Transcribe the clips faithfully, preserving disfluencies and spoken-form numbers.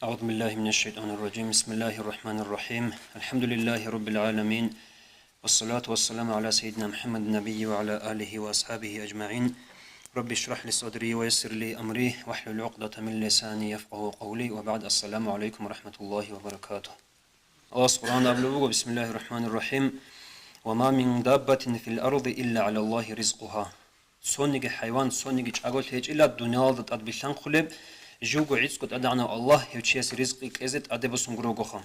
أعوذ بالله من الشيطان الرجيم. بسم الله الرحمن الرحيم. الحمد لله رب العالمين. والصلاة والسلام على سيدنا محمد النبي وعلى آله وأصحابه أجمعين. رب اشرح لي صدري ويسر لي أمري واحلل عقدة من لساني يفقهوا قولي. وبعد. السلام عليكم ورحمة الله وبركاته. Аллагьас Къуръанда абулеб буго, بسم الله الرحمن الرحيم: وما من دابة في الأرض إلا على الله رزقها. Цониги хӀайван, цониги чӀаголъи гьечӀила дуниялалда тӀад билълъанхъулеб, живго гӀицӀго ТӀадегӀанав Аллагь гьев чиясе ризкъи кьезе тӀаде босун гурогоха.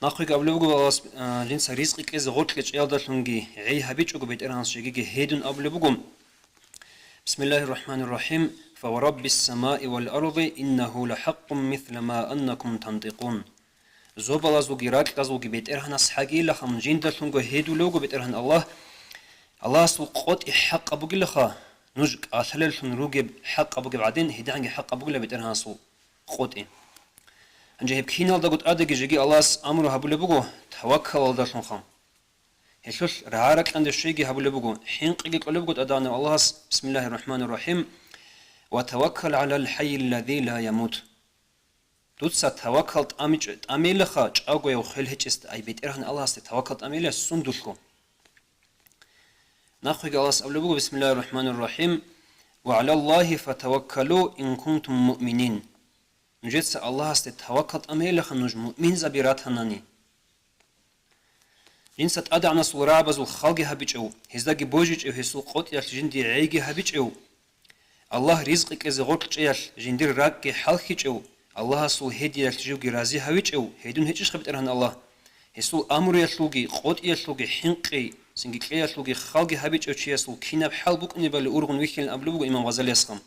Нахъеги абулеб буго, Аллагьас, а, жинца ризкъи кьезе гъоркье чӀеялдалъунги гӀей гьабичӀого БетӀергьанас жегиги гьедун абулеб буго, بسم الله الرحمن الرحيم: فورب السماء والأرض إنه لحق مثل ما أنكم تنطقون. Зобалазулги ракьазулги БетӀергьанас хӀагийилаха, мун жиндалъунго гьедулевго БетӀергьан Аллагь, Аллагьасул къотӀи хӀакъаб бугилаха, нуж кӀалъалеллъун ругеб хӀакъаб бугеб гӀадин, гьедигӀанги хӀакъаб бугила БетӀергьанасул къотӀи. Гьанже гьеб киналдаго тӀадеги жеги Аллагьас амру гьабулеб буго таваккалалдалъунха. Гьелъулъ рагӀа-ракьанде щвейги гьабулеб буго, хӀинкъиги кьолеб буго ТӀадегӀанав Аллагьас, بسم الله الرحمن الرحيم: وتوكل على الحي الذي لا يموت. Дуца таваккал тӀамич-, тӀамейилаха чӀагояв хвел гьечӀесда, ай БетӀергьан Аллагьасде таваккал тӀамейилан сундулъго. Нахъеги Аллагьас абулеб буго, بسم الله الرحمن الرحيم: وعلى الله فتوكلوا إن كنتم مؤمنين. Нужеца Аллагьасде таваккал тӀамейилаха нуж муъминзаби ратанани. Жинца ТӀадегӀанасул рагӀабазул халги гьабичӀев, гьездаги божичӀев, гьесул къотӀиялъ жиндие гӀейги гьабичӀев, Аллагь ризкъи кьезе гъоркь чӀеялъ жиндир ракӀги хӀалхьичӀев, Аллагьасул гьедиялъ живги рази гьавичӀев гьедун гьечӀищха БетӀергьан Аллагь? Гьесул амруялъулги, къотӀиялъулги, хӀинкъи, цинги кьеялъулги халги гьабичӀев чиясул кинаб хӀал букӀунебали ургъун вихьилин абулеб буго имам Гъазалиясха.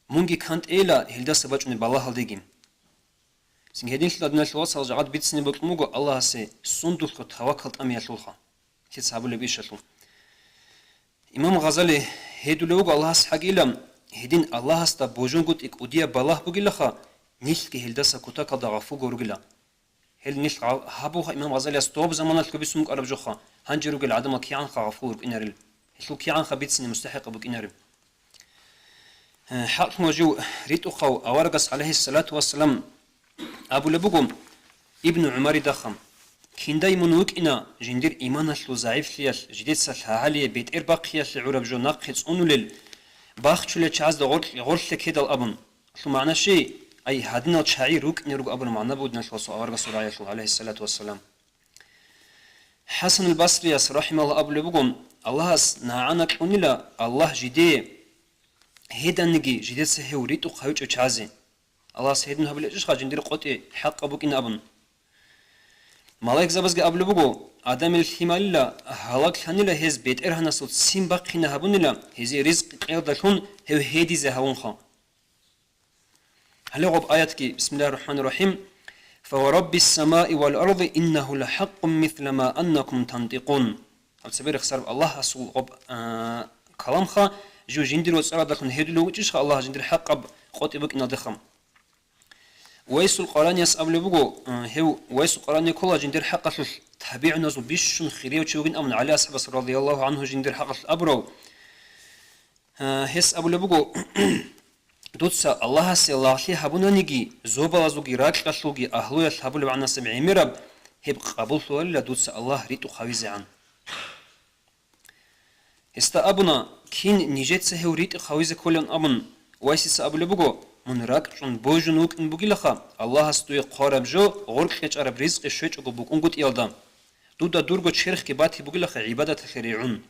Мунги кантӀейила гьелдаса бачӀунеб балагьалдеги. Цинги гьединлъидал, диналъул вацал, жагъад бицине бокьун буго Аллагьасе сундулъго таваккал тӀамиялъулха, лъица гьабулеб ишалъул. Имам Гъазали гьедулев вуго Аллагьас хӀагийилан, гьедин Аллагьасда божунгутӀи кӀудияб балагь бугилаха, нилъги гьелдаса кутакалда гъафулго ругила. Гьел нилъ гъа-, гьабуха имам Гъазалияс доб заманалъго бицун букӀараб жоха, гьанже ругел гӀадамал кигӀанха гъафул рукӀинарел, гьелъул кигӀанха бицине мустахӀикъаб букӀинареб. Э, хӀакълъун ва жив ритӀухъав аварагас, гӀалайгьиссалату вассалам, абулеб буго Ибну ГӀумаридахъа: «Киндай мун вукӀина жиндир иманалъул загӀиплъиялъ, жидеца лъагӀалие бетӀер бахъиялъе гӀураб жо нахъе цӀунулел, бахчулел чагӀазда гъоркь-, гъорлъе ккедал», – абун. Гьелъул магӀна щай? Ай, гьадинал чагӀи рукӀине руго абураб магӀна буго диналъул вацал аварагасул рагӀиялъул, гӀалайгьиссалату вассалам. ХӀасанул Басрияс, рахӀимагьуллагь, абулеб буго: «Аллагьас нагӀана кьунила, Аллагь жидее гьеданиги, жидеца гьев ритӀухъ гьавичӀев чагӀазе. Аллагьас гьедин гьабулечӀищха жиндир къотӀи хӀакъаб букӀин абун?» Малаикзабазги абулеб буго: «Адамил лъималила гьалаглъанила гьез БетӀергьанасул ццин бахъина гьабунила, гьезие ризкъи кьеялдалъун гьев гьедизе гьавунха». Гьале гъоб аятги, бисмиллагьир рахӀманир рахӀим: «Фавораббис самаи вал арди иннагьу лахӀакъун мисла ма аннакум тантикъун». Гьаб цебе рехсараб Аллагьасул гъоб, а, каламха, жив жиндир вацӀарадалъун гьедулев вучӀищха Аллагь жиндир хӀакъаб къотӀи букӀиналдехъа. Вайсул Къаранияс абулеб буго, а, гьев Вайсул Къарани ккола жиндир хӀакъалъулъ табигӀуназул бищун хирияв чи вугин абун ГӀали асхӀабас радияллагьу гӀангьу жиндир хӀакъалъулъ абурав. Гьес абулеб буго: «Дуца Аллагьасе лагълъи гьабунаниги, зобалазулги ракьалъулги агьлуялъ гьабулеб гӀанасеб гӀемераб гьеб къабуллъуларила дуца Аллагь ритӀухъ гьавизегӀан». Гьесда абуна: «Кин нижеца гьев ритӀухъ гьавизе кколин?» абун, Вайсица абулеб буго: «Мун ракӀчӀун божун вукӀин бугилаха, Аллагьас дуе хъвараб жо, гъоркье чӀараб ризкъи щвечӀого букӀунгутӀиялда. Дуда дурго черхги батиб бугилаха гӀибадаталъе ригӀун».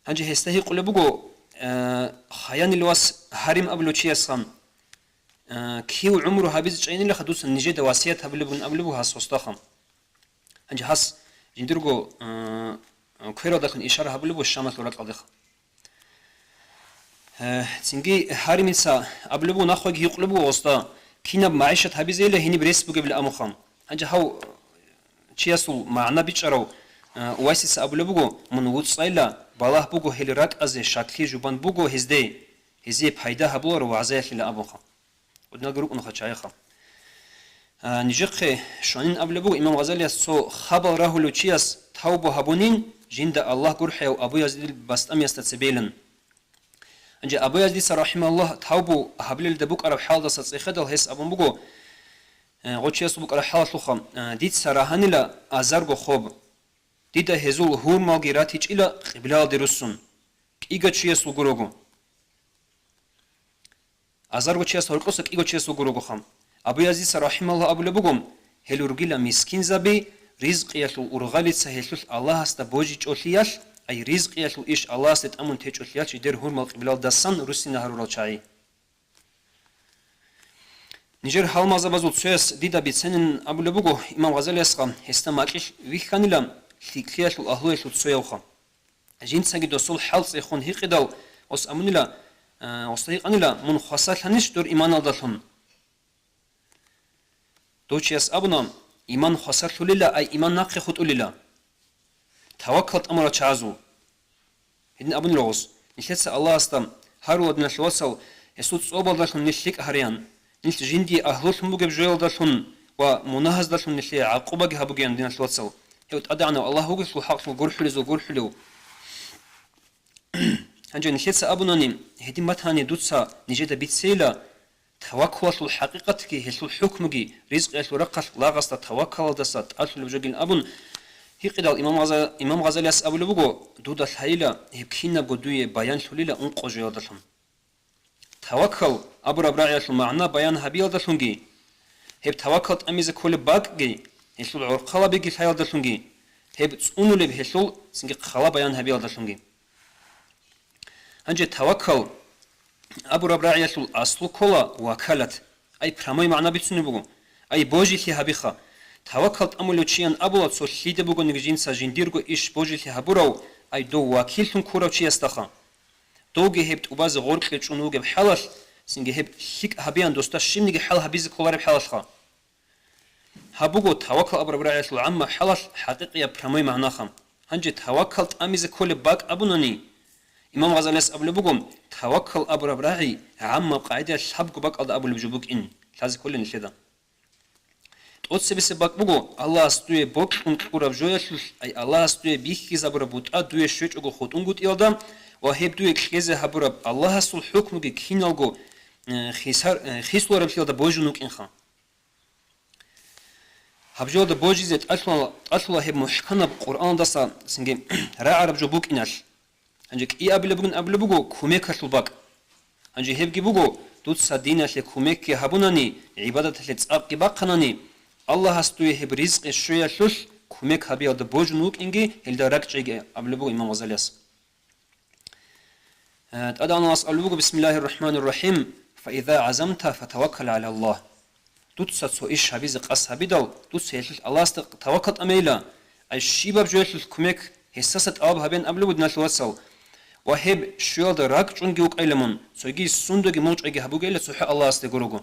Гьанже гьесда гьикъулеб буго, э, Хаянил вас Гьарим абулев чиясха, э, кив гӀумру гьабизе чӀайинилаха дуца нижеда васият гьабулеб бугин абулеб буго гьас гьосдаха. Гьанже гьас жиндирго, э, квералдалъун ишара гьабулеб буго Шамалъул ракьалдеха. Э, цинги Гьаримица абулеб буго, нахъеги гьикъулеб буго гьосда, кинаб магӀишат гьабизейила гьениб рес бугебали амухъан. Гьанже гьав чиясул магӀна бичӀчӀарав, э, Увайсица абулеб буго: «Мун вуцӀцӀайила, балагь буго гьел ракӀазе, щаклъи жубан буго гьезде, гьезие пайда гьабуларо вагӀзаялъила», – абунха. Гьудиналги рукӀунха чагӀиха. А, нижехъе щванин абулеб буго имам Гъазалияс цо хабал рагьулев чияс тавба гьабунин, жинда Аллагь гурхӀаяв Абу Язидил Бастамиясда цебейилан. Гьанже Абу Язидица, рахималлагь, тавбу гьабилелда букӀараб хӀалдаса цӀехедал гьес абун буго, э, гъочиясул букӀараб хӀалалъулха, э, дица рагьанила азарго хоб. Дида гьезул гьурмалги ратичӀила къиблалде руссун, кӀиго чиясулго руго. Азарго чияс гьоркьоса кӀиго чиясулго ругоха. Абу Язидица, рахималлагь, абулеб буго, гьел ругила мискинзаби, ризкъиялъул ургъалица гьелъулъ Аллагьасда божичӀолъиялъ, ай ризкъиялъул иш Аллагьасде тӀамун течӀолъиялъ жидер гьурмал къиблалдасан руссине гьарурал чагӀи. Нижер гьалмагъзабазул цояс дида бицанин абулеб буго имам Гъазалиясха, гьесда макьилъ вихьанила лъикӀлъиялъул агьлуялъул цоявха. Жинцаги досул хӀал цӀехун гьикъидал, гъос абунила, а, гъосда гьикъанила, мун хвасарлъанищ дур иманалдалъун? Дов чияс абуна, иман хвасарлъулила, ай иман нахъе хутӀулила. Таваккал тӀамурал чагӀазул. Гьедин абунила гъос, нилъеца Аллагьасда гьарула, диналъул вацал, гьесул цӀобалдалъун нилъ лъикӀ гьареян, нилъ жиндие агьлулъун бугеб жоялдалъун ва мунагьаздалъун нилъее гӀакъубаги гьабугеян, диналъул вацал. Гьев ТӀадегӀанав Аллагь вугелъул хӀакълъун гурхӀулезул гурхӀулев. Гьанже нилъеца абунани, гьедин батани, дуца нижеда бицейила, таваккулалъул хӀакъикъатги, гьелъул хӀукмуги, ризкъиялъул рахъалъ лагъасда таваккалалдаса тӀалъулеб жогин абун, гьикъидал имам Гъаза-, имам Гъазалияс абулеб буго, дуда лъайила, гьеб кинабго дуе баянлъулила ункъо жоялдалъун. Таваккал абураб рагӀиялъул магӀна баян гьабиялдалъунги, гьеб таваккал тӀамизе кколеб бакӀги, гьелъул гӀорхъалабиги лъаялдалъунги, гьеб цӀунулеб гьелъул цинги хъала баян гьабиялдалъунги. Гьанже таваккал абураб рагӀиялъул аслу ккола вакалат, ай прямой магӀна бицунеб буго, ай божилъи гьабиха. Таваккал тӀамулев чиян абула цо лъида бугониги жинца жиндирго иш божилъи гьабурав, ай дов вакиллъун ккурав чиясдаха. Довги гьеб тӀубазе гъоркье чӀун вугеб хӀалалъ, цинги гьеб лъикӀ гьабеян досда щибниги хӀал гьабизе кколареб хӀалалъха. Гьаб буго таваккал абураб рагӀиялъул гӀамма хӀалалъ хӀакъикъияб прямой магӀнаха. Гьанже таваккал тӀамизе кколеб бакӀ абунани, имам Гъазалияс абулеб буго, таваккал абураб рагӀи гӀаммаб къагӀидаялъ лъабго бакӀалда абулеб жо букӀин, лъазе кколин нилъеда. ТӀоцебесеб бакӀ буго, Аллагьас дуе бокьун кьураб жоялъулъ, ай Аллагьас дуе бихьизабураб бутӀа дуе щвечӀого хутӀунгутӀиялда ва гьеб дуе кьезе гьабураб Аллагьасул хӀукмуги киналго, э, хисар-, э, хислураблъиялда божун вукӀинха. Гьаб жоялда божизе тӀалъула, тӀалъула гьеб мухӀканаб Къуръаналдаса цинги рагӀараб жо букӀиналъ. Гьанже кӀиабилеб бугин абулеб буго кумекалъул бакӀ. Гьанже гьебги буго, дуца диналъе кумекги гьабунани, гӀибадаталъе цӀакъги бахъанани, Аллагьас дуе гьеб ризкъи щвеялъулъ кумек гьабиялда божун вукӀинги гьелда ракӀчӀейги абулеб буго имам Гъазалияс. Э, ТӀадегӀанав Аллагьас абулеб буго, бисмиллагьир рахӀманир рахӀим, «Фаиза гӀазамта фатаваккал гӀалаллагь». Дуца цо иш гьабизе къасд гьабидал, дуца гьелъулъ Аллагьасда таваккал тӀамейила, ай щибаб жоялъулъ кумек гьесдаса тӀалаб гьабеян абулеб буго, диналъул вацал, ва гьеб щвеялда ракӀчӀунги вукӀайила мун, цоги сундаги мугъчӀвайги гьабугейила цохӀо Аллагьасде гурого.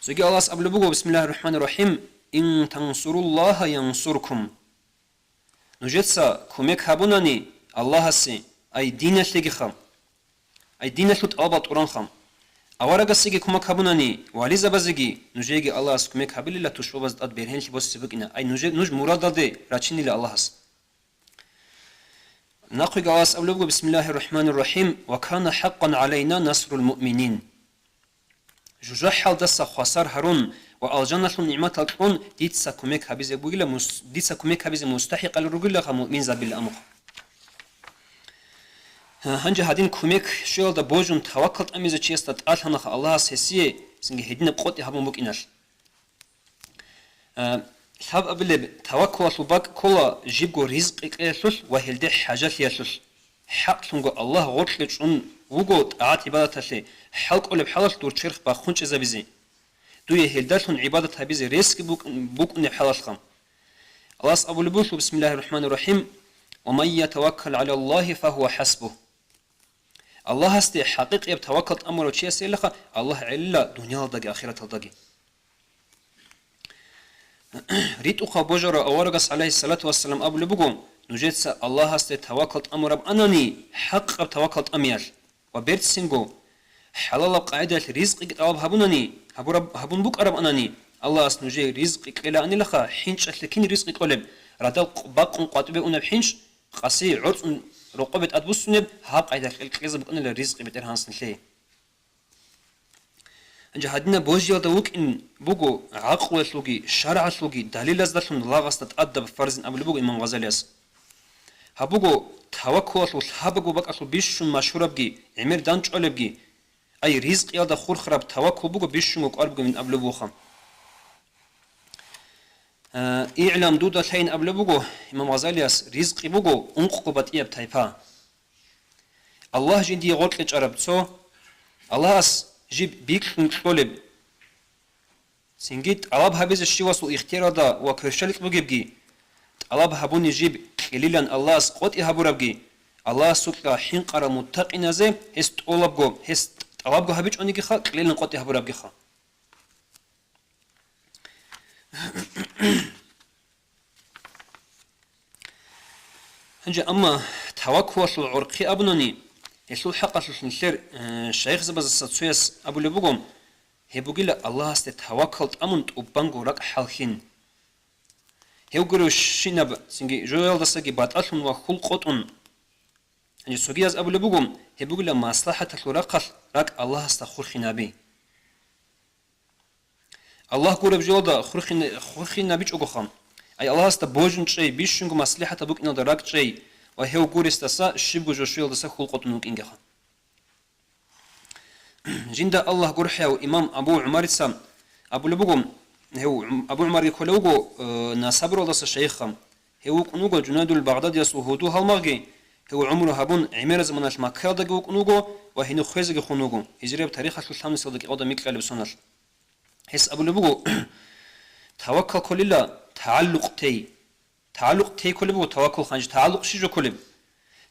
Цоги Аллагьас абулеб буго, бисмиллагьир рахӀманир рахӀим, «Ин тансуруллагьа янсуркум». Нужеца кумек гьабунани Аллагьасе, ай диналъегиха, ай диналъул тӀалабал тӀуранха. Аварагасеги кумек гьабунани, вализабазеги, нужееги Аллагьас кумек гьабилила тушбабаз тӀад бергьенлъи босизе букӀина, ай нужер, нуж мурадалде рачинила Аллагьас. Нахъеги Аллагьас абулеб буго, бисмиллагьир рахӀманир рахӀим, «Ва кана хӀакъан гӀалайна насрул муъминин». ЖужахӀалдаса хвасар гьарун ва алжаналъул нигӀматал кьун дица кумек гьабизе бугила мус-, дица кумек гьабизе мустахӀикъал ругилаха муъминзабила амухъ. Гьанже гьадин кумек щвеялда божун таваккал тӀамизе чиясда тӀалъанаха Аллагьас гьесие цинги гьединаб къотӀи гьабун букӀиналъ. Э, лъабабилеб таваккулалъул бакӀ ккола жибго ризкъи кьеялъулъ ва гьелде хӀажалъиялъулъ. ХӀакълъунго Аллагь гъоркье чӀун вуго тӀагӀат-гӀибадаталъе, хӀалкӀолеб хӀалалъ дур черх бахъун чӀезабизе. Дуе гьелдалъун гӀибадат гьабизе ресги букӀ-, букӀунеб хӀалалха. Аллагьас абулеб буго, бисмиллагьир рахӀманир рахӀим, «Ва ман ятаваккал гӀалаллагьи фагьува хӀасбугь». Аллагьасде хӀакъикъияб таваккал тӀамурав чиясейилаха Аллагь гӀелила дуниялалдаги ахираталдаги. РитӀухъав божарав аварагас, гӀалайгьиссалату вассалам, абулеб буго, нужеца Аллагьасде таваккал тӀамураб анани, хӀакъаб таваккал тӀамиялъ, ва берцинго, хӀалалаб къагӀидаялъ ризкъиги тӀалаб гьабунани, гьабураб-, гьабун букӀараб анани, Аллагьас нужее ризкъи кьела анилаха, хӀинчӀалъе кин ризкъи кьолеб, радал къ-, бакъун къватӀибе унеб хӀинчӀ, къаси гӀорцӀун рокъобе тӀадбуссунеб, гьаб къайда кьел-, кьезе букӀунила ризкъи БетӀергьанасулъе. Гьанже гьадинаб божиялда вукӀин буго гӀакълуялъулги, шаргӀалъулги далилаздалъун лагъасда тӀадаб фарзин абулеб буго имам Гъазалияс. Гьаб буго таваккулалъул лъабабго бакӀалъул бищун машгьурабги, гӀемер дандчӀвалебги, ай ризкъиялда хурхараб таваккул буго бищунго кӀвар бугин абулеб бугоха. Э, «ИгӀлам», дуда лъайин абулеб буго имам Гъазалияс, ризкъи буго ункъго батӀияб тайпа. Аллагь жиндие гъоркье чӀараб цо, Аллагьас жиб бикьун кьолеб. Цинги тӀалаб гьабизе щивасул ихтияралда ва кверщаликь бугебги, тӀалаб гьабуни жиб кьелилан Аллагьас къотӀи гьабурабги, Аллагьасукьа хӀинкъарал муттакъиназе гьес тӀолабго, гьес тӀалабго гьабичӀонигиха, кьелилан къотӀи гьабурабгиха. Гьанже амма таваккулалъул гӀорхъи абунани, гьелъул хӀакъалъулъ нилъер, э, шайихзабаздаса цояс абулеб буго, гьеб бугила Аллагьасде таваккал тӀамун тӀубанго ракӀ хӀалхьин. Гьев гуревщинаб цинги жоялдасаги батӀалъун ва хьул къотӀун. Гьанже цогияз абулеб буго, гьеб бугила маслахӀаталъул рахъалъ ракӀ Аллагьасда хурхинаби. Аллагь гуреб жоялда хурхин-, хурхинабичӀогоха. Ай Аллагьасда божун чӀей, бищунго маслихӀатаб букӀиналда ракӀчӀей ва гьев гуресдаса щибго жо щуялдаса хьул къотӀун вукӀингеха. Жинда Аллагь гурхӀияв имам Абу ГӀумарица абулеб буго, гьев Абу ГӀумарги кколев вуго, э, Насабуралдаса шайихха. Гьев вукӀун вуго Жунайдул Багъдадиясул гьуду гьалмагъги, гьев гӀумру гьабун, гӀемераб заманалъ Маккаялдаги вукӀун вуго ва гьенив хвезеги хун вуго, гьижрияб тарихалъул лъабнисалда кӀикъоялда микьалеб соналъ. Гьес абулеб буго, таваккал кколила тагӀаллукъ тей. ТагӀаллукъ тей кколеб буго таваккул ханжи. ТагӀаллукъ щи жо кколеб?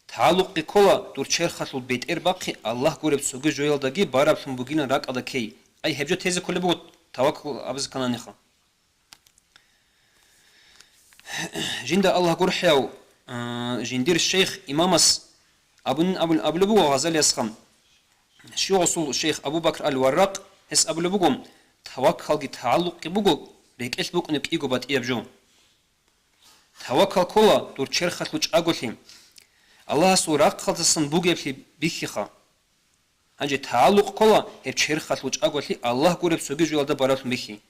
ТагӀаллукъги ккола дур черхалъул бетӀер бахъи Аллагь гуреб цоги жоялдаги бараблъун бугилан ракӀалда ккей. Ай гьеб жо тезе кколеб буго таваккул абизе ккананиха. Жинда Аллагь гурхӀияв, а, жиндир шейх имамас абунин абун абулеб буго Гъазалиясха. Шигъусул шейх Абу Бакр ал-Варракъ, гьес абулеб буго, таваккалги тагӀаллукъги буго рекӀелъ букӀунеб кӀиго батӀияб жо. Таваккал ккола дур черхалъул чӀаголъи. Аллагьасул рахъалдасан бугеблъи бихьиха. Гьанже тагӀаллукъ ккола гьеб черхалъул чӀаголъи Аллагь гуреб цоги жоялда бараблъун бихьи.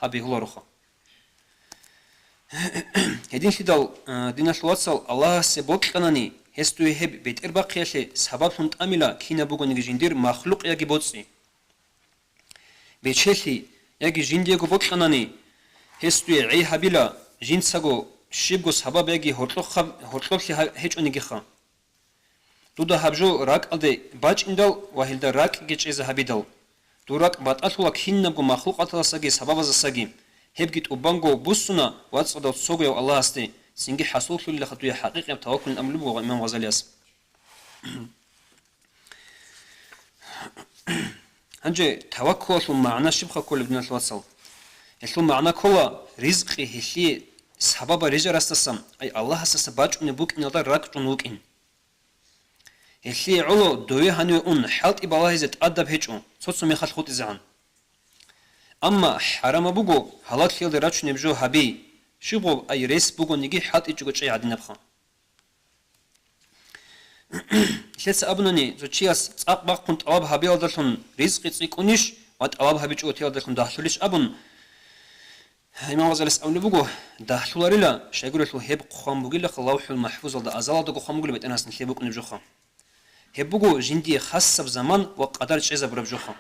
Гьаб бегьулароха. Гьединлъидал, э, диналъул вацал, Аллагьасе бокьанани, гьес дуе гьеб бетӀер бахъиялъе сабаблъун тӀамила кинаб бугониги жиндир махлукъ яги боцӀи. Бечелъи яги жиндиего бокьанани, гьес дуе гӀей гьабила, жинцаго щибго сабаб яги гьоркьохъаб-, гьоркьоблъи гьа-, гьечӀонигиха. Дуда гьаб жо ракӀалде бачӀиндал ва гьелда ракӀги чӀезе гьабидал. Дур ракӀ батӀалъула кинабго махлукъаталасаги сабабаздасаги, гьебги тӀубанго буссуна вацӀцӀадав цогояв Аллагьасде, цинги хӀасуллъулилаха дуе хӀакъикъияб таваккулин абулеб буго имам Гъазалияс. Гьанже таваккулалъул магӀна щибха кколеб, диналъул вацал? Гьелъул магӀна ккола ризкъи гьелъие сабаба рижарасдасан, ай Аллагьасдаса бачӀунеб букӀиналда ракӀчӀун вукӀин. Гьелъие гӀоло дове гьаниве ун хӀалтӀи балагьизе тӀадаб гьечӀо, цо-цо мехалъ хутӀизегӀан. Амма хӀарамаб буго гьалаклъиялда рачунеб жо гьаби, щиб гъоб ай рес бугониги хӀалтӀичӀого чӀей гӀадинабха. Лъеца абунани, цо чияс цӀакъ бахъун тӀалаб гьабиялдалъун ризкъи цӀикӀкӀунищ ва тӀалаб гьабичӀо ватиялдалъун дагьлъулищ абун, имам Гъазалис абулеб буго, дагьлъуларила, щайгурелъул гьеб хъван бугилаха Лавхул МахӀфузалда, азалалдаго хъван бугила БетӀергьанас нилъее букӀунеб жоха. Гьеб буго жиндие хасаб заман ва къадар чӀезабураб жоха.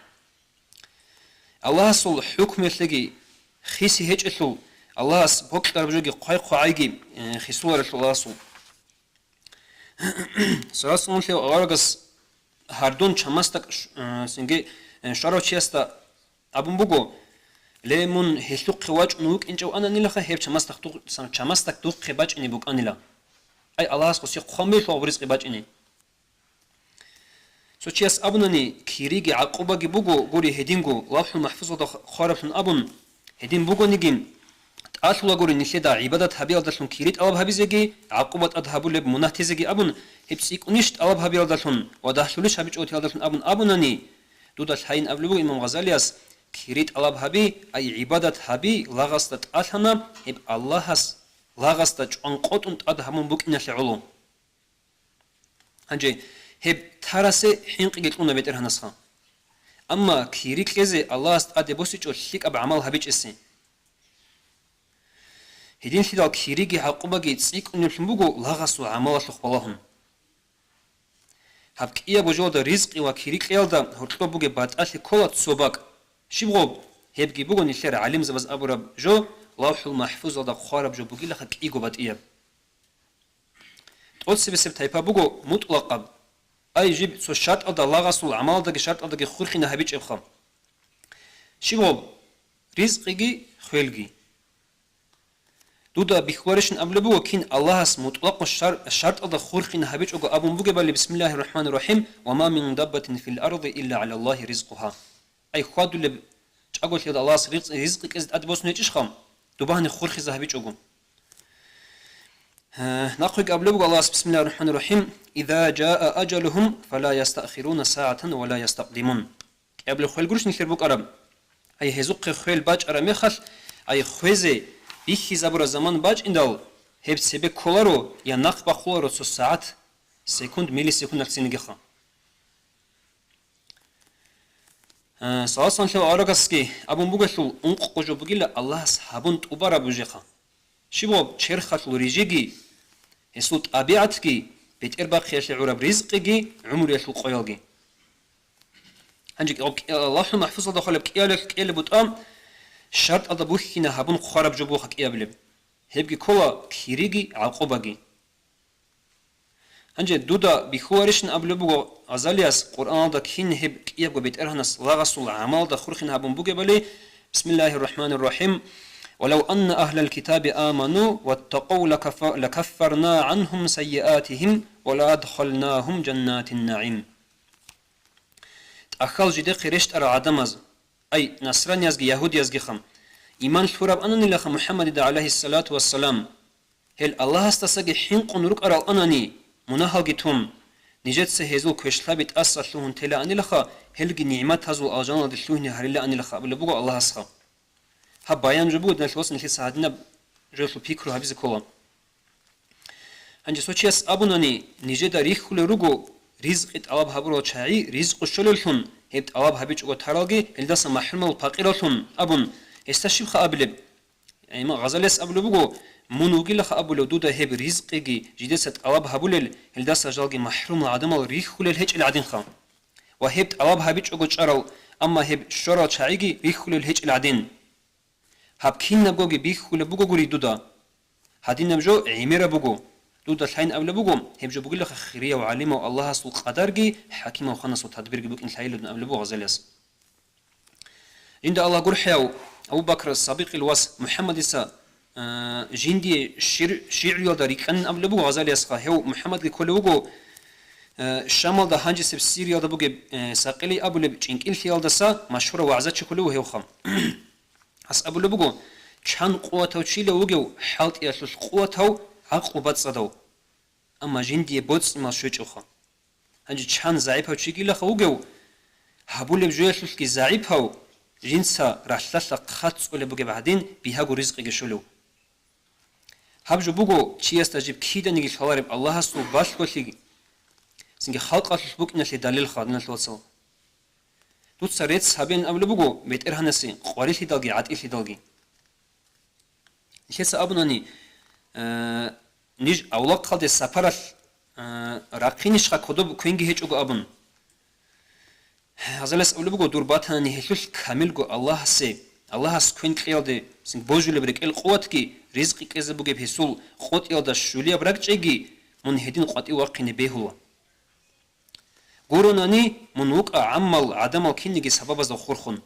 Аллагьасул хӀукмуялъеги хиси гьечӀелъул, Аллагьас бокьараб жоги хъвай-хъвагӀайги, э, хисуларелъул Аллагьасул. Саллаллагьу гӀалайгьи ва салламлъи аварагас гьардун чамасдак ш-, э, цинги, э, щварав чиясда абун буго: «Ле, мун гьелъухъе вачӀун вукӀинчӀев ананилаха, гьеб чамасдак дух-, чамасдак духъе бачӀине букӀанила». Ай, Аллагьас гъосие хъван бугелъул гъоб ризкъи бачӀине. Цо чияс абунани, кириги гӀакъубаги буго гури гьединго, Лавхул МахӀфузалда хъвараблъун абун, гьедин бугониги, тӀалъула гури нилъеда гӀибадат гьабиялдалъун кири тӀалаб гьабизеги, гӀакъуба тӀад гьабулеб мунагь тезеги абун, гьеб цӀикӀкӀунищ тӀалаб гьабиялдалъун ва дагьлъулищ гьабичӀо ватиялдалъун абун абунани, дуда лъайин абулеб буго имам Гъазалияс, кири тӀалаб гьаби, ай гӀибадат гьаби, лагъасда тӀалъана, гьеб Аллагьас лагъасда чӀван къотӀун тӀад гьабун букӀиналъе гӀоло. Гьанже гьеб тарасе хӀинкъиги кьуна БетӀергьанасха. Амма кири кьезе Аллагьас тӀаде босичӀо лъикӀаб гӀамал гьабичӀесе. Гьединлъидал кириги гӀакъубаги цӀикӀкӀунеблъун буго лагъасул гӀамалалъухъ балагьун. Гьаб кӀиябго жоялда ризкъи ва кири кьеялда гьоркьоб бугеб батӀалъи ккола цо бакӀ. Щиб гъоб? Гьебги буго нилъер гӀалимзабаз абураб жо, ЛавхӀул МахӀфузалда хъвараб жо бугилаха кӀиго батӀияб. ТӀоцебесеб тайпа буго мутӀлакъаб. Ай, жиб цо шартӀалда лагъасул гӀамалалдаги шартӀалдаги хурхина гьабичӀебха. Щиб гъоб? Ризкъиги хвелги. Дуда бихьуларищин абулеб буго, кин Аллагьас мутӀлакъу шар-, шартӀалда хурхин гьабичӀого абун бугебали, бисмиллагьир рахӀманир рахӀим, «Ва ма мин даббатин фил арди илла гӀала Аллагьи ризкъугьа». Ай, хьвадулеб чӀаголъиялда Аллагьас ризкъ-, ризкъи кьезе тӀаде босун гьечӀищха, дуба гьаниб хурхизе гьабичӀого? Гье, нахъеги абулеб буго Аллагьас, бисмиллагьир рахӀманир рахӀим, «Иза жаа ажалухум, фала ястаъхируна сагӀатан ва ла ястакъдимун». КӀиабилеб хвел гурищ нилъер букӀараб? Ай, гьезухъе хвел бачӀараб мехалъ, ай, хвезе бихьизабураб заман бачӀиндал, гьеб цебе кколаро я нахъ бахъуларо цо сагӀат, секунд, миллисекундалъ цинигиха. Э, саллаллагьу гӀалайгьи ва аварагасги абун бугелъул, ункъго жо бугила Аллагьас гьабун тӀубараб бужехъа. Щибаб черхалъул рижиги, гьесул тӀабигӀатги, бетӀербахъиялъе гӀураб ризкъиги, гӀумруялъул къоялги. Гьанже кӀи-, кӀи-, ЛавхӀул МахӀфузалда хъвалеб кӀиялъ кӀелеб бутӀа, шартӀалда бухьина гьабун хъвараб жо бугоха кӀиабилеб. Гьебги ккола кириги гӀакъубаги. Гьанже дуда бихьуларищин абулеб буго Гъазалияс, Къуръаналда кин гьеб кӀиябго бетӀергьанас лагъасул гӀамалда хурхин гьабун бугебали, бисмиллагьир рахӀманир рахӀим, «Валав анна агьлал китаби аману ваттакъав лакафа-, лакаффарна гӀанхум саййиатихим ва лаадхалнагьум жаннатин нагӀим». ТӀахьал жидехъе рещтӀарал гӀадамаз, ай, насраниязги ягьудиязгиха, иман лъураб ананилаха МухӀаммадида, гӀалайгьиссалату вассалам, гьел Аллагьасдасаги хӀинкъун рукӀарал анани, мунагьалги тун, нижеца гьезул квешлъаби тӀаса лъугьун телаанилаха, гьелги нигӀматазул алжаналде лъугьине гьарилаанилаха абулеб буго Аллагьасха. Гьаб баян жо буго, диналъул вацал, нилъеца гьадинаб жоялъул пикру гьабизе ккола. Гьанже цо чияс абунани, нижеда рихьулел руго ризкъи тӀалаб гьабурал чагӀи ризкъу щолеллъун, гьеб тӀалаб гьабичӀого таралги гьелдаса махӀрумал пакъираллъун абун, гьесда щибха абилеб? Имам Гъазалияс абулеб буго, мун вугилаха абулев дуда гьеб ризкъиги жидеца тӀалаб гьабулел, гьелдаса жалги махӀрумал гӀадамал рихьулел гьечӀел гӀадинха. Ва гьеб тӀалаб гьабичӀого чӀарал, амма гьеб щварал чагӀиги рихьулел гьечӀел гӀадин. Гьаб кинабгоги бихьулеб бугогури дуда. Гьадинаб жо гӀемераб буго. Дуда лъайин абулеб буго, гьеб жо бугилаха хирияв гӀалимав Аллагьасул къадарги хӀакимав ханасул тадбирги букӀин лъайилан абулеб буго Гъазалияс. Жинда Аллагь гурхӀияв Абу Бакр Садикъил вас МухӀаммадица, э, жиндие шир-, шигӀруялда рикӀкӀанин абулеб буго Гъазалиясха, гьев МухӀаммадги кколев вуго, э, Шамалда гьанжесеб Сириялда бугеб, э, Сакъили абулеб чӀинкӀиллъиялдаса машгьурав вагӀзачи кколев вуго гьевха. Гьас абулеб буго, чан къуватав чила вугев хӀалтӀиялъулъ къуватав, гӀакълу бацӀцӀадав, амма жиндие боцӀимал щвечӀевха. Гьанже чан загӀипав чигилаха вугев, гьабулеб жоялъулъги загӀипав, жинца ралъдалъа хъат цӀолеб бугеб гӀадин, бигьаго ризкъиги щолев. Гьаб жо буго чиясда жиб киданиги лъалареб Аллагьасул балъголъи, цинги халкъалъулъ букӀиналъе далилха, диналъул вацал. Дуца рецц гьабеян абулеб буго БетӀергьанасе къварилъидалги гӀатӀилъидалги. Нилъеца абунани, э, ниж авлахъалде сапаралъ, э, рахъинищха кодоб квенги гьечӀого абун. Гъазалияс абулеб буго, дур батанани гьелъулъ камилго Аллагьасе, Аллагьас квен кьеялде божулеб рекӀел къуватги, ризкъи кьезе бугеб гьесул къотӀиялда щулияб ракӀчӀейги, мун гьедин къватӀив вахъине бегьула. Гуронани, мун вукӀа гӀаммал гӀадамал кинниги сабабазда хурхун.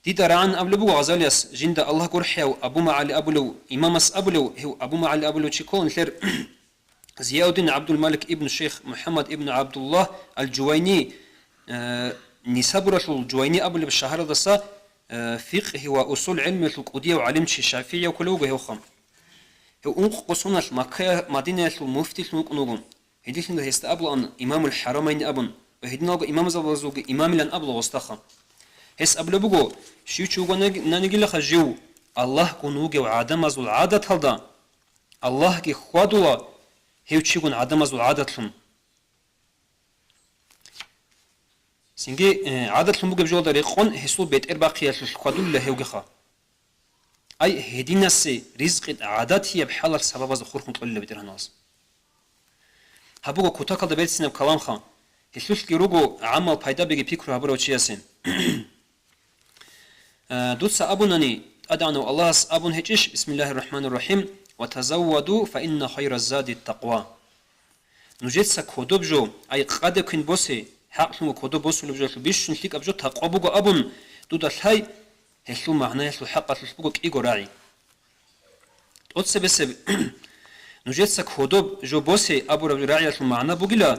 Дида рагӀан абулеб буго Гъазалияс, жинда Аллагь гурхӀияв Абу МагӀали абулев имамас абулев, гьев Абу МагӀали абулев чи ккола нилъер Зияуддин ГӀабдулмалик ибн Шейх МухӀаммад ибн ГӀабдуллагь ал-Жувайни, э, Нисабуралъул Жувайни абулеб шагьаралдаса, э, фикъгьи ва усул гӀилмуялъул кӀудияв гӀалимчи ШафигӀияв кколев вуго гьевха. Гьев ункъго соналъ Маккая Мадинаялъул муфтилъун вукӀун вуго. Гьединлъидал гьесда абулаан Имамул ХӀарамайни абун ва гьединалго имамзабазулги имамилан абула гъостаха. Гьес абулеб буго, щив чи вугонаги-, нанигилаха жив, Аллагьгун вугев гӀадамазул гӀадаталда, Аллагьги хьвадула, гьев чигун гӀадамазул гӀадатлъун. Цинги, э, гӀадатлъун бугеб жоялда рекъон гьесул бетӀер бахъиялъулъ хьвадулила гьевгиха. Ай, гьединасе ризкъи гӀадатияб хӀалалъ сабабазда хурхун кьолила БетӀергьаналас. Гьаб буго кутакалда берцинаб каламха, гьелъулъги руго гӀамал пайдабиги пикру гьабурав чиясе. Э, дуца абунани, ТӀадегӀанав Аллагьас абун гьечӀищ, бисмиллагьир рахӀманир рахӀим, «Ва тазавваду, фа инна хайра зади такъва». Нужеца кодоб жо, ай къаде квен босе, хӀакълъунго кодоб босулеб жоялъул бищун лъикӀаб жо такъва буго абун дуда лъай, гьелъул магӀнаялъул хӀакъалъулъ буго кӀиго рагӀи. ТӀоцебесеб нужеца кодоб жо босе абураб рагӀиялъул магӀна бугила,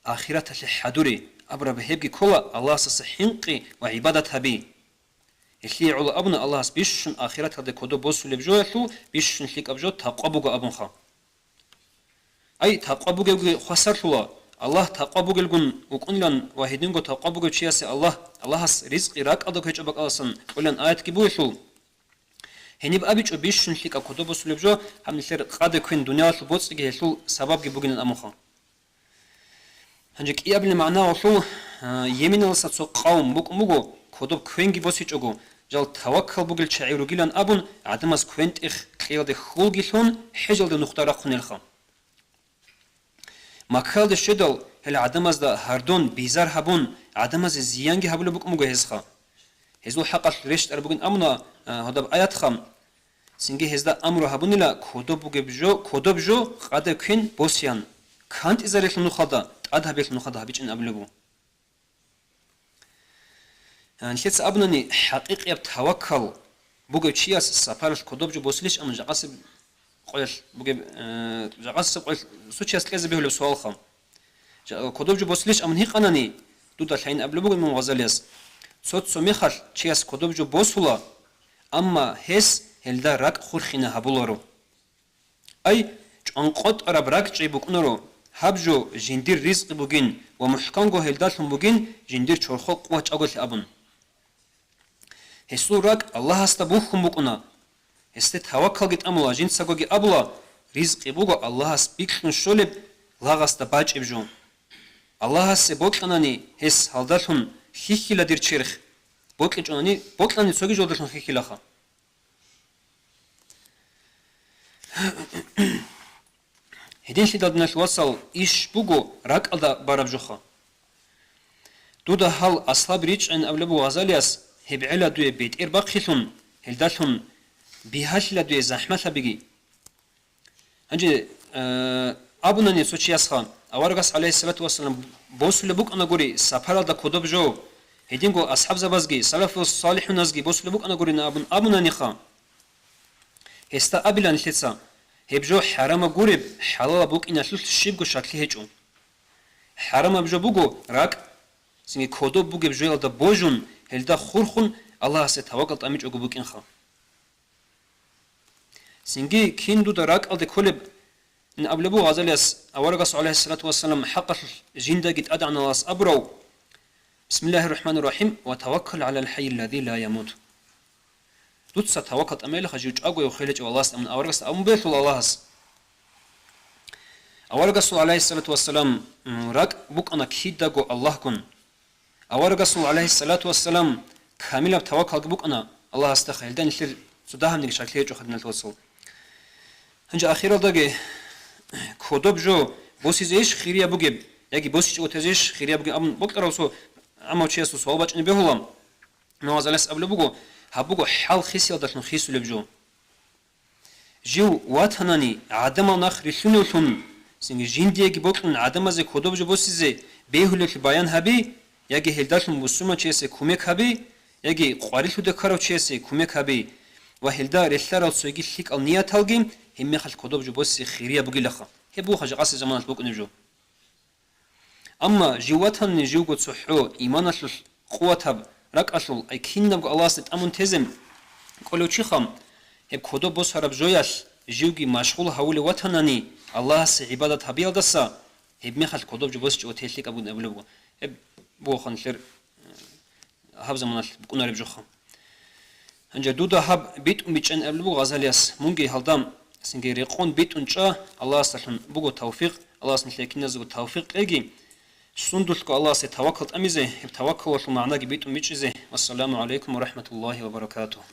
ахираталъе хӀадуре абураб гьебги ккола Аллагьасдаса хӀинкъи ва гӀибадат гьаби. Гьелъие гӀоло абуна Аллагьас бищун ахираталде кодоб босулеб жоялъул бищун лъикӀаб жо такъва буго абунха. Ай, такъва бугевги хвасарлъула, Аллагь такъва бугелгун вукӀунилан ва гьединго такъва бугев чиясе Аллагь, Аллагьас ризкъи ракӀалда гьечӀеб бакӀалдасан кьолан аятги бугелъул. Гьениб абичӀо бищун лъикӀаб кодоб босулеб жо, гьаб нилъер къаде квен дуниялалъул боцӀиги гьелъул сабабги бугилан абунха. Гьанже кӀиабилеб магӀна гьелъул, а, Йеменалдаса цо къавм букӀун буго, кодоб квенги босичӀого, жал таваккал бугел чагӀи ругилан абун, гӀадамаз квен-тӀех кьеялде хьулги лъун, хӀежалде нухда рахъунелха. Маккаялде щведал, гьел гӀадамазда гьардон, бизар гьабун, гӀадамазе зиянги гьабулеб букӀун буго гьезха. Гьезул хӀакъалъ рещтӀараб бугин абуна, а, гьадаб аятха, цинги гьезда амру гьабунила кодоб бугеб жо, кодоб жо къаде квен босеян, кантӀизарелъул нухалда, тӀад гьабиялъул нухалда гьабичӀин абулеб буго. Нилъеца абунани, хӀакъикъияб таваккал бугев чияс сапаралъ кодоб жо босилищ, амма жакъасеб къоялъ бугеб, э, жакъасеб къоялъ цо чияс кьезе бегьулеб суалха. Жа-, кодоб жо босилищ, амма гьикъанани, дуда лъайин абулеб буго имам Гъазалияс, цо-цо мехалъ чияс кодоб жо босула, амма гьес гьелда ракӀ хурхина гьабуларо. Ай, чӀванкъотӀараб ракӀчӀей букӀунаро, гьаб жо жиндир ризкъи бугин ва мухӀканго гьелдалъун бугин жиндир чорхол къуват чӀаголъи абун. Гьесул ракӀ Аллагьасда бухьун букӀуна. Гьесде таваккалги тӀамула, жинцагоги абула, ризкъи буго Аллагьас бикьун щолеб, лагъасда бачӀеб жо. Аллагьасе бокьанани гьес гьалдалъун хьихьила дир черх, бокьичӀонани, бокьани цоги жолдалъун хьихьилаха. Гьединлъидал, диналъул вацал, иш буго ракӀалда бараб жоха. Дуда гьал аслаб ричӀчӀайин абулеб буго Гъазалияс, гьеб гӀела дуе бетӀер бахъилъун, гьелдалъун бигьалъила дуе захӀмалъабиги. Гьанже, э, абунани цо чиясха, аварагас, гӀалайгьиссалату вассалам, босулеб букӀанагури сапаралда кодоб жо, гьединго асхӀабзабазги, салафу салихӀуназги босулеб букӀанагурина абун абунаниха, гьесда абила нилъеца, гьеб жо хӀарамаб гуреб, хӀалалаб букӀиналъулъ щибго щаклъи гьечӀо. ХӀарамаб жо буго ракӀ, цинги кодоб бугеб жоялда божун, гьелда хурхун, Аллагьасе таваккал тӀамичӀого букӀинха. Цинги кин дуда ракӀалде кколеб, ин абулеб буго Гъазалияс, аварагас, гӀалайгьиссалату вассалам, хӀакъалъулъ жиндаги ТӀадегӀаналас абурав, «Бисмиллагьир рахӀманир рахӀим, ва таваккал гӀалал хӀаййиллади ла ямут». Дуца таваккал тӀамеялъха жив чӀаго гьев хвел гьечӀев Аллагьасда абун аварагасда абун бугелъул Аллагьас. Аварагасул, гӀалайгьиссалату вассалам, м, ракӀ букӀана кидаго Аллагьгун. Аварагасул, гӀалайгьиссалату вассалам, камилаб таваккалги букӀана Аллагьасда, гьелда нилъер цо дагьабниги щаклъи гьечӀоха, диналъул вацал. Гьанже ахиралдаги кодоб жо босизейищ хирияб бугеб, яги босичӀого тезейищ хирияб бугеб абун бокьарав цо гӀамав чиясул суал бачӀине бегьула. Имам Гъазалияс абулеб буго, гьаб буго хӀал хисиялдалъун хисулеб жо. Жив ватанани гӀадамал нах рилълъуневлъун, цинги жиндиеги бокьун гӀадамазе кодоб жо босизе бегьулеблъи баян гьаби, яги гьелдалъун бусурманчиясе кумек гьаби, яги къварилъуде ккарав чиясе кумек гьаби ва гьелда релълъарал цойги лъикӀал нияталги гьебмехалъ кодоб жо босизе хирияб бугилаха. Гьеб буго жакъасеб заманалъ букӀунеб жо. Амма жив ватанани живго цохӀо, иманалъулъ, къуватаб ракӀалъул, ай кинабго Аллагьасде тӀамун тезе кӀолев чиха, гьеб кодоб босараб жоялъ живги машгъул гьавулев ватанани Аллагьасе гӀибадат гьабиялдаса, гьебмехалъ кодоб жо босичӀого те лъикӀаб бугин абулеб буго. Гьеб бугоха нилъер, э, гьаб заманалъ букӀунареб жоха. Гьанже дуда гьаб битӀун бичӀчӀин абулеб буго Гъазалияс, мунги гьалда Цинги рекъон битӀун чӀа, Аллагьасдалъун буго тавфикъ, Аллагьас нилъее киназего тавфикъ кьеги, сундулъго Аллагьасе таваккал тӀамизе, гьеб таваккалалъул магӀнаги битӀун бичӀчӀизе. Вассаламу гӀалайкум ва рахӀматуллагьи ва баракатугь.